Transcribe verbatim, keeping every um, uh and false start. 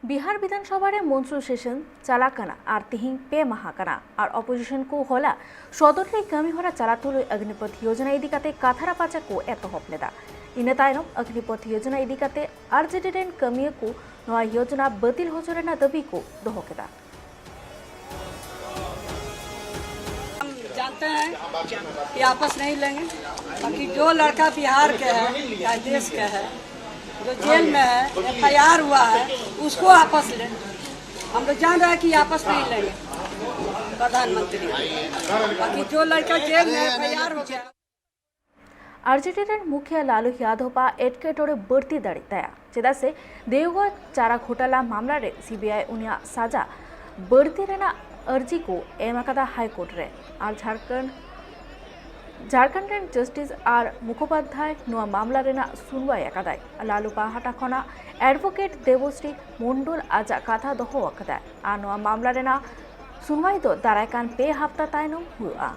ᱵᱤᱦᱟᱨ ᱵᱤᱫᱷᱟᱱ ᱥᱚᱵᱷᱟ ᱨᱮ ᱢᱚᱱᱥᱩᱨ ᱥᱮᱥᱚᱱ ᱪᱟᱞᱟᱜ ᱠᱟᱱᱟ ᱟᱨ ᱛᱤᱦᱤᱧ ᱯᱮ ᱢᱟᱦᱟ ᱠᱟᱱᱟ ᱟᱨ ᱚᱯᱳᱡᱤᱥᱚᱱ ᱠᱚ ᱦᱚᱞᱟ ᱥᱚᱫᱚᱱ ᱨᱮ ᱠᱟᱹᱢᱤ ᱦᱚᱨᱟ ᱪᱟᱞᱟᱜ ᱛᱩᱞᱩᱡ ᱚᱜᱽᱱᱤᱯᱚᱛᱷ ᱭᱳᱡᱚᱱᱟ ᱤᱫᱤ ᱠᱟᱛᱮ ᱠᱟᱛᱷᱟ ᱨᱟᱯᱟᱪᱟ ᱠᱚ ᱮᱛᱚᱦᱚᱵ ᱞᱮᱫᱟ᱾ ᱤᱱᱟᱹ ᱛᱟᱭᱱᱚᱢ ᱚᱜᱽᱱᱤᱯᱚᱛᱷ ᱭᱳᱡᱚᱱᱟ ᱤᱫᱤ ᱠᱟᱛᱮ ᱟᱨᱡᱮᱰᱤ ᱨᱮᱱ ᱠᱟᱹᱢᱤᱭᱟᱹ ᱠᱚ ᱱᱚᱣᱟ ᱭᱳᱡᱚᱱᱟ ᱵᱟᱹᱛᱤᱞ ᱦᱚᱪᱚ ᱨᱮᱱᱟᱜ ᱫᱟᱹᱵᱤ ᱠᱚ ᱫᱚᱦᱚ ᱠᱮᱫᱟ᱾ हम जानते हैं कि आपस नहीं लेंगे, बाकी जो लड़का बिहार के है या देश के है, जो जेल में है, एफआईआर हुआ है, उसको आपस ले। हम लोग जान रहे हैं कि आपस नहीं लेंगे प्रधानमंत्री। बाकी जो लड़का जेल में एफआईआर हो गया। ᱟᱨᱡᱮᱰᱤ ᱨᱮᱱ ᱢᱩᱠᱷᱤᱭᱟᱹ ᱞᱟᱞᱩ ᱭᱟᱫᱚᱵ ᱟᱜ ᱮᱴᱠᱮᱴᱚᱬᱮ ᱵᱟᱹᱲᱛᱤ ᱫᱟᱲᱮᱜ ᱛᱟᱭᱟ, ᱪᱮᱫᱟᱜ ᱥᱮ ᱫᱮᱣᱜᱚᱲ ᱪᱟᱨᱟ ᱜᱷᱚᱴᱟᱞᱟ ᱢᱟᱢᱞᱟ ᱨᱮ ᱥᱤᱵᱤᱟᱭ ᱩᱱᱤᱭᱟᱜ ᱥᱟᱡᱟ ᱵᱟᱹᱲᱛᱤ ᱨᱮᱱᱟᱜ ᱟᱹᱨᱡᱤ ᱠᱚ ᱮᱢ ᱟᱠᱟᱫᱟ ᱦᱟᱭᱠᱳᱨᱴ ᱨᱮ᱾ ᱟᱨ ᱡᱷᱟᱲᱠᱷᱚᱸᱰ ᱡᱷᱟᱲᱠᱷᱚᱸᱰ ᱨᱮᱱ ᱡᱟᱥᱴᱤᱥ ᱟᱨ ᱢᱩᱠᱷᱳᱯᱟᱫᱷᱭᱟᱭ ᱱᱚᱣᱟ ᱢᱟᱢᱞᱟ ᱨᱮᱱᱟᱜ ᱥᱩᱱᱣᱟᱭ ᱟᱠᱟᱫᱟᱭ᱾ ᱞᱟᱞᱩ ᱯᱟᱦᱴᱟ ᱠᱷᱚᱱᱟᱜ ᱮᱰᱵᱷᱳᱠᱮᱴ ᱫᱮᱵᱚᱥᱨᱤ ᱢᱚᱱᱰᱚᱞ ᱟᱡᱟᱜ ᱠᱟᱛᱷᱟ ᱫᱚᱦᱚ ᱟᱠᱟᱫᱟᱭ ᱟᱨ ᱱᱚᱣᱟ ᱢᱟᱢᱞᱟ ᱨᱮᱱᱟᱜ ᱥᱩᱱᱣᱟᱭ ᱫᱚ ᱫᱟᱨᱟᱭ ᱠᱟᱱ ᱯᱮ ᱦᱟᱯᱛᱟ ᱛᱟᱭᱱᱚᱢ ᱦᱩᱭᱩᱜᱼᱟ᱾